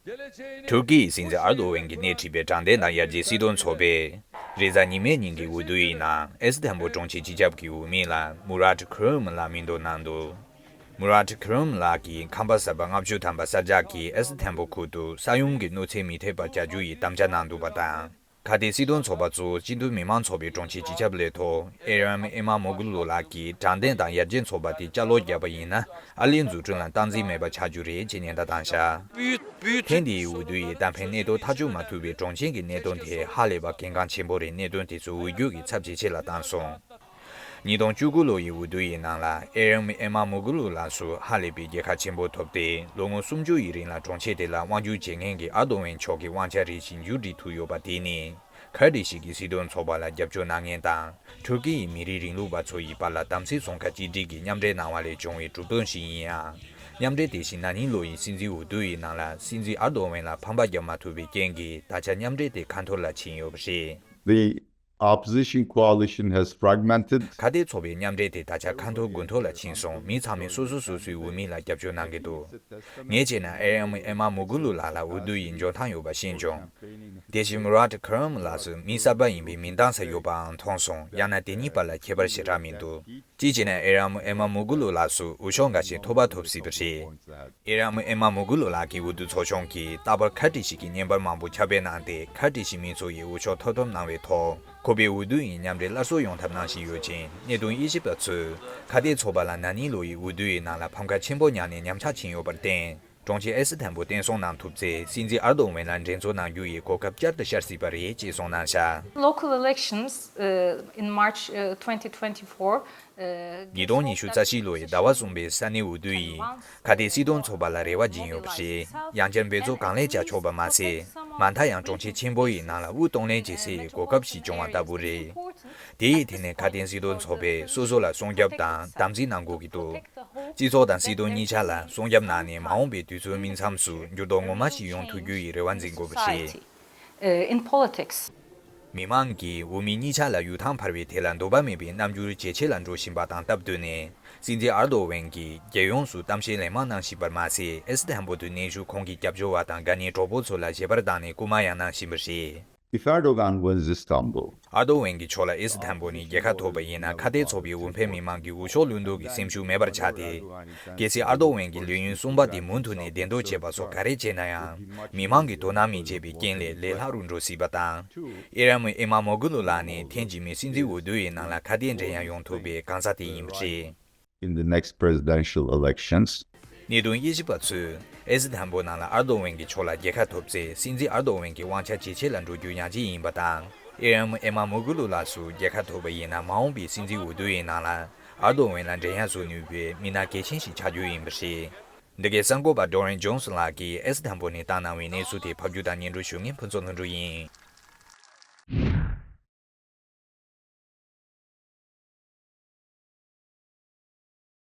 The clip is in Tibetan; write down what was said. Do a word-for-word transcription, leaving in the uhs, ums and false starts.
ཊུར་ཀི་ཡི་སྲིད་འཛིན་ཨར་དོ་ཝན་གྱིས་སྣེ་ཁྲིད་པའི་དྲང་བདེན་དང་ཡར་རྒྱས་སྲིད་དོན་ཚོགས་པས། རེས་གཟའ་ཉི་མའི་ཉིན་གྱི་འོས་བསྡུ་ཡི་ནང་ཨི་སི་ཐན་བུལ་གྲོང་ཁྱེར་སྤྱི་ཁྱབ་ཀྱི་འོས་མི་ལ་མུ་རཱད་ཁུ་རུམ་ལགས་མིང་འདོན་གནང་འདུག་མུ་རཱད་ཁུ་རུམ་ལགས་ཀྱིས་ཁམས་པ་གསར་པ་ལྔ་བཅུ་ཐམ་པ་གསར་རྒྱག་གིས་ཨི་སི་ཐན་བུལ་ཁུལ་དུ་ས་ཡོམ་གྱི་གནོད་འཚེ་མི་ཐེབས་པ་བྱ་རྒྱུ་ཡི་དམ་བཅའ་གནང་འདུག་པ་དང་། ཁ་གཏད་སྲིད་དོན་ཚོགས་པ་གཙོ་བོ་སྤྱི་འཐུས་མི་མང་ཚོགས་པའི་གྲོང་ཁྱེར་སྤྱི་ཁྱབ་ལས་ཐོག་ཨེ་རམ་ཨེ་མ་མུ་གུ་ལུ་ལགས་ཀྱིས་དྲང་བདེན་དང་ཡར་རྒྱས་ཚོགས་པ་དེ་བསྐྱར་ལོག་བརྒྱབ་པ་ཡིན་ན་ཨ་ལིའི་འཛུགས་སྐྲུན་ལ་སྟངས་འཛིན་མེད་པ་ཆགས་རྒྱུ་རེད་ཅེས་ཉེན་བརྡ་བཏང་བཞག་ཐེངས་འདིའི་འོས་བསྡུ་ཡི་གཏམ་ཕན་གནད་དོན་ཐག་གཅོད་མ་ཐུབ་པའི་གྲོང་ཁྱེར་གྱི་གནད་དོན་དེ་ཧ་ལས་པ་གལ་འགངས་ཆེན་པོ་རེད། གནད་དོན་དེ་ཚོ་འོས་བསྡུ་གི་ཚབས་ཇེ་ཆེ་ལ་བཏང་སོང་། ཉིས་སྟོང་བཅུ་དགུ་ལོ་ཡི་འོས་བསྡུ་ཡི་ནང་ལ་ཨེ་རམ་ཨེ་མ་མུ་གུ་ལུ་ལགས་སུ་ཧ་ལས་པའི་རྒྱལ་ཁ་ཆེན་པོ་ཐོབ་སྟེ་ལོ་ངོ་སུམ་ཅུ་ཡི་རིང་ལ་གྲོང་ཁྱེར་དེ་ལ་དབང་སྒྱུར་བྱེད་མཁན་གྱི་ཨར་དོ་ཝན་མཆོག་གི་དབང་ཆ་རེ་ཞིག་མཇུག་སྒྲིལ་ཐུབ་ཡོད་པ་དེ་ནི་ཁ་ཏི་ཤི་གི་སྲིད་དོན་ཚོགས་པ་ལ་རྒྱབ་སྐྱོར་གནང་མཁན་དང་ཊུར་ཀི་ཡི་མི་རིགས་རིང་ལུགས་པ་ཚོ་ཡི་བར་ལ་དམ་སྲི་ཚོང་ཁང་གཅིག་སྒྲིལ་གྱི་མཉམ་འབྲེལ་གནང་བ་ལས་བྱུང་བའི་གྲུབ་དོན་ཞིག་ཡིན་ཡང་། མཉམ་འབྲེལ་དེ་བཞིན་ན་ནིང་ལོ་ཡི་སྲིད་འཛིན་འོས་བསྡུ་ཡི་ནང་ལ་སྲིད་འཛིན་ཨར་དོ་ཝན་ལ་ཕམ་པ་བརྒྱབ་མ་ཐུབ་པའི་རྐྱེན་གྱིས་ད་ཆ་མཉམ་འབྲེལ་དེ་ཁ་འཐོར་ལ་ཕྱིན་ཡོད་པ་རེད། The opposition coalition has fragmented. ཁ་གཏད་ཚོགས་པའི་མཉམ་འབྲེལ་དེ་ད་ཆ་ཁ་འཐོར་དགུ་འཐོར་ལ་ཕྱིན་སོང་། མི་ཚང་མས་སོ་སོ་སོ་སོའི་འོས་མི་ལ་རྒྱབ་སྐྱོར་གནང་གི་འདུག་ངས་བྱས་ན་ཨེ་རམ་ཨེ་མ་མུ་གུ་ལུ་ལགས་ལ་འོས་བསྡུ་ཡི་འཇོན་ཐང་ཡོད་པ་ཤེས་བྱུང་། དེ་བཞིན་མུ་རཱད་ཁུ་རམ་ལགས་སུ་མི་གསར་པ་ཡིན་པའི་མིང་གདངས་ས་ཡོད་པའང་མཐོང་སོང་། ཡང་ན་དེ་གཉིས་བར་ལ་ཁྱད་པར་ཞེ་དྲག་མི་འདུག་གཅིག་བྱས་ན་ཨེ་རམ་ཨེ་མ་མུ་གུ་ལུ་ལགས་སུ་འོས་ཤོག་འགའ་ཞིག་ཐོབ་པ་ཐོབ་སྲིད་པ་རེད། ཨེ་རམ་ཨེ་མ་མུ་གུ་ལུ་ལགས་ཀྱི་འོས་བསྡུ་ཚོགས་ཆུང་གིས་རྟག་པར་ཁ་ཏི་ཤི་གི་བརྙན་པར་མང་པོ་ཁྱབ་སྤེལ་གནང་སྟེ་ཁ་ཏི་ཤི་མི་ཚོ་ཡི་འོས་ཤོག་ཐོབ་ཐབས་གནང་བའི་ཐོག་ཁོ་པའི་འོས་བསྡུ་ཡི་མཉམ་འབྲེལ་སླར་གསོ་ཡོང་ཐབས་གནང་བཞིན་ཡོད་ཅིང་། གནད་དོན་དབྱེ་ཞིབ་པ་ཚོས་ཁ་གཏད་ཚོགས་པ་ལ་ན་ནིང་ལོ་ཡི་འོས་བསྡུ་ཡི་ནང་ལ་ཕམ་ཁ་ཆེན་པོ་མྱངས་ནས་ཉམས་ཆག་ཕྱིན་ཡོད་པར་བརྟེན། གྲོང་ཁྱེར་ཨེ་སི་ཐན་པོ་བརྟན་སྲུང་གནང་ཐུབ་ཚེ་སྲིད་འཛིན་ཨར་དོ་ཝན་ལ་འགྲན་རྩོད་གནང་རྒྱུ་ཡི་གོ་སྐབས་བསྐྱར་དུ་ཤར་སྲིད་པ་རེད་ཅེས་གསུངས་གནང་བཞག Local elections, uh, in March, uh, twenty twenty-four, uh, ཉིས་སྟོང་ཉི་ཤུ་རྩ་བཞི་ལོའི་ཟླ་བ་གསུམ་པའི་ས་གནས་འོས་བསྡུ་ཡིས་ཁ་གཏད་སྲིད་དོན་ཚོགས་པ་ལ་རེ་བ་སྦྱིན་ཡོད་པ་རེད། ཡང་བསྐྱར་འབད་རྩོལ་གང་ལེགས་བྱ་ཆོག་པ་མ་ཟད། མ་མཐའ་ཡང་གྲོང་ཁྱེར་ཆེན་པོ་ཡི་ནང་ལ་དབུགས་གཏོང་ལེན་བྱེད་སའི་གོ་སྐབས་ཤིག་བྱུང་བ་ལྟ་བུ་རེད། དེ་ཡི་ཐད་ནས་ཁ་གཏད་སྲིད་དོན་ཚོགས་པས་སོ་སོ་ལ་སྲུང་སྐྱོབ་དང་དམ་འཛིན་གནང་དགོས་ཀྱི་འདུག་སྤྱི་ཚོགས་དང་སྲིད་དོན་གཉིས་ཆ་ལ་སྲུང་སྐྱོབ་གནང་ནས་མ་འོངས་པའི་དུས་ཚོད་སྨིན་མཚམས་སུ་འགྱུར་ལྡོག་ངོ་མ་ཞིག་ཡོང་ཐུབ་རྒྱུ་ཡི་རེ་བ་འཛིན་དགོས་པ་རེད། Society, uh, in politics. མི་མང་གིས་འོས་མི་གཉིས་ཆ་ལ་ཡུལ་ཐང་འཕར་བའི་ཐད་ལ་འདོད་པ་མེད་པའི་རྣམ་འགྱུར་ཇེ་ཆེ་ལ་འགྲོ་བཞིན་པ་དང་སྟབས་བསྟུན་ནས། སྲིད་འཛིན་ཨར་དོ་ཝན་གྱིས་རྒྱལ་ཡོངས་སུ་གཏམ་བཤད་ལན་མང་གནང་བཞིན་པར་མ་ཟད། ཨི་སི་ཐན་བུལ་དུ་གནས་བཞུགས་ཁོང་གི་རྒྱབ་སྐྱོར་བ་དང་དགའ་ཉེ་གྲོགས་པོ་ཚོ་ལ་ཞལ་པར་བཏང་ནས་སྐུལ་མ་ཡང་གནང་བཞིན་པ་རེད། If Erdogan wins Istanbul, ཨར་དོ་ཝན་གྱི་ཕྱོགས་ལ་ཨི་སི་ཐན་བུལ་ནས་རྒྱལ་ཁ་ཐོབ་པ་ཡིན་ན། ཁ་གཏད་ཚོགས་པའི་འོས་འཕེན་མི་མང་གི་འོས་ཤོག་བླུ་འདོད་ཀྱི་སེམས་ཤུགས་མེད་པར་ཆགས་ཏེ། གལ་སྲིད་ཨར་དོ་ཝན་གྱིས་ལས་ཡུན་གསུམ་པ་དེ་མུ་མཐུད་ནས་བདེན་དོན་བྱེད་པ་སོགས་ག་རེ་བྱས་ན་ཡང་། མི་མང་གི་དོ་སྣང་མི་བྱེད་པའི་རྐྱེན་ལས་ལས་སླ་རུ་འགྲོ་སྲིད་པ་དང་། ཨེ་རམ་ཨེ་མ་མོ་གུ་ལུ་ལགས་ནི་ཐེངས་རྗེས་མའི་སྲིད་འཛིན་འོས་བསྡུ་ཡི་ནང་ལ་ཁ་གཏད་འགྲན་ཡ་ཡོང་ཐུབ་པའི་གང་ཟག་དེ་ཡིན་པ་རེད། In the next presidential elections. གནད་དོན་དབྱེ་ཞིབ་པ་ཚོས་ཨི་སི་ཐན་བུལ་ནང་ལ་ཨར་དོ་ཝན་གྱི་ཕྱོགས་ལ་རྒྱལ་ཁ་ཐོབ་ཚེ། སྲིད་འཛིན་ཨར་དོ་ཝན་གྱི་དབང་ཆ་ཇེ་ཆེ་ལ་འགྲོ་རྒྱུ་ཡང་ཅིག་ཡིན་པ་དང་། ཨེ་རམ་ཨེ་མ་མུ་གུ་ལུ་ལགས་སུ་རྒྱལ་ཁ་ཐོབ་པ་ཡིན་ན། མ་འོངས་པའི་སྲིད་འཛིན་འོས་བསྡུ་ཡི་ནང་ལ་ཨར་དོ་ཝན་ལ་འགྲན་ཡ་བཟོ་ནུས་པའི་མི་སྣ་གལ་ཆེན་ཞིག་ཆགས་རྒྱུ་ཡིན་པ་རེད། འདི་གའི་གསར་འགོད་པ་ཌོ་རིན་ཇོན་སི་ལགས་ཀྱིས་ཨི་སི་ཐན་བུལ་ནས་བཏང་གནང་བའི་གནས་ཚུལ་དེ་ཕབ་སྒྱུར་དང་སྙན་སྒྲོན་ཞུ་མཁན་ཕུན་ཚོགས་ལྷུན་གྲུབ་ཡིན།